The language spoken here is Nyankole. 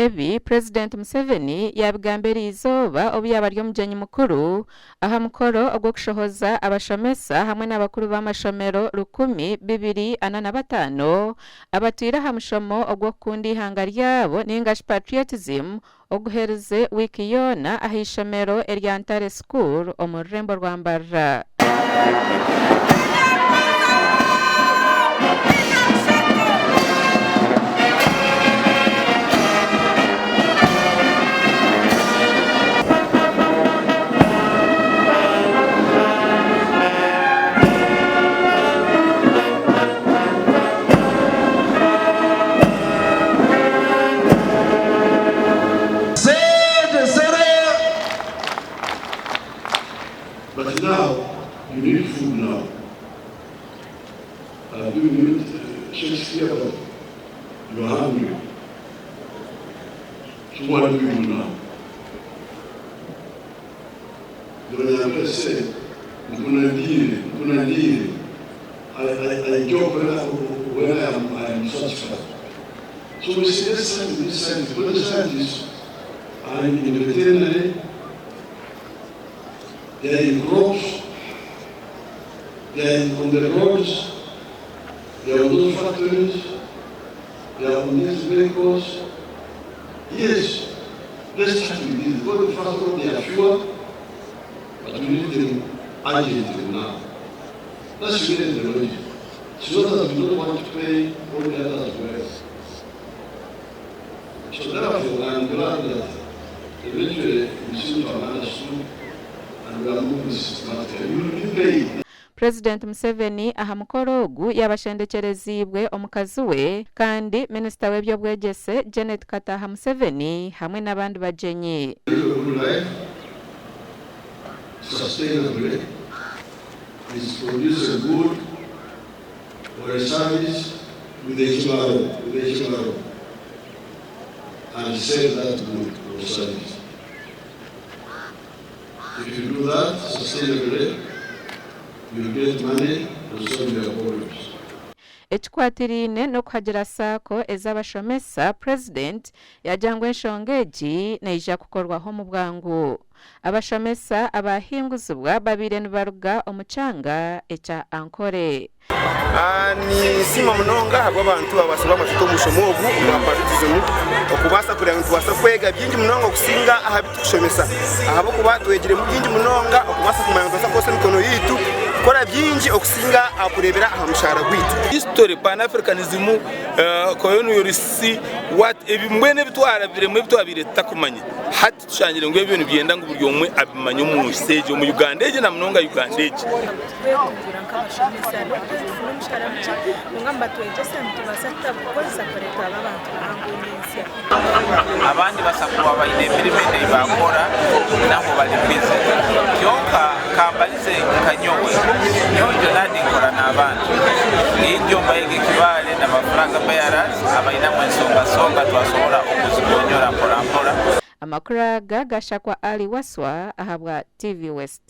Ebi Purezidenti Museveni yaabigamba eriizooba obu yaaba ari omugyenyi mukuru aha mukoro ogw'okushohoza abashomesa hamwe n'abakuru b'amashomero 2,245 abatwire aha mushomo ogw'okukunda eihanga ryabo ningashi Patriotism oguherize wiiki yoona aha ishomero erya Ntare School omu rurembo rwa Mbarara. But now, you need food now. I've given you Shakespeare, but you are hungry. So what do you do now? The Banyankole say, Nkunandiire, Nkunandiire. I, I, I joke when I, when I am, I am satisfied. So we say, let's start with this science, because the scientists are in the veterinary, they are in crops, they are in, on the roads, they are on those factories, they are on these vehicles. Yes, let's start with this. Because first of all, they are fewer, but we need them urgently now. That's really the logic. It's not that we don't want to pay all the others well. So therefore, I am glad that eventually we seem to have understood and we are moving systematically. You will be paid. Purezidenti Museveni aha mukoro ogu yaabashendekyereziibwe omukazi we kandi minisita w'eby'obwegyese Janet Kataaha Museveni hamwe n'abandi bagyenyi. Live a good life sustainably is produce a good or a service with ekimaro, with ekimaro and sell that good or service. If you do that sustainably, you get money to solve your problems. Ekikwatiraine n'okuhagira Sacco ez'abashomesa, Purezidenti yaagira ngu enshonga egi neija kukorwaho omu bwangu. Abashomesa abaahinguzibwa babaire nibaruga omu kyanga ekya Ankole. Ninsiima munonga ahabw'abantu ababaasa kuba nibatuta omu mushomo ogu ogwa patriotism okubaasa kureeba ngu nitubaasa kwega bingi munonga okusinga aha bi turikushomesa ahabw'okuba twegiremu bingi munonga okubaasa kumanya ngu nitubaasa kukozesa emikono yaitu kukora bingi okusinga aha kureebera aha mushaara gwaitu. History, Pan Africanism, Colonialist, what ebi mbwenu ebi twarabiremu ebi twabaire tutakumanya hati. Tushangire ngu ebyo nibyenda ngu buri omwe abimanye omu nsi egi, omu Uganda egi na munonga Uganda egi. Kwetunguura nk'abashomesa n'okuba nitufuna omushara mukye kwonka nibatwegyesa nitubaasa tutagukozesa kare twaba abantu bahango nyentsya. Abandi baasa kuba baine emirimo ei baakora nabo bari bize. Kyonka kambarize nka nyowe, nyowe Jonadi nkora n'abantu. Ijo mbayega ekibaare na ba flag bearers abainamu ensonga songa twasobora okuzigonyora mpora mpora. Amakuru aga gashakwa Ali Wasswa ahabwa TV West.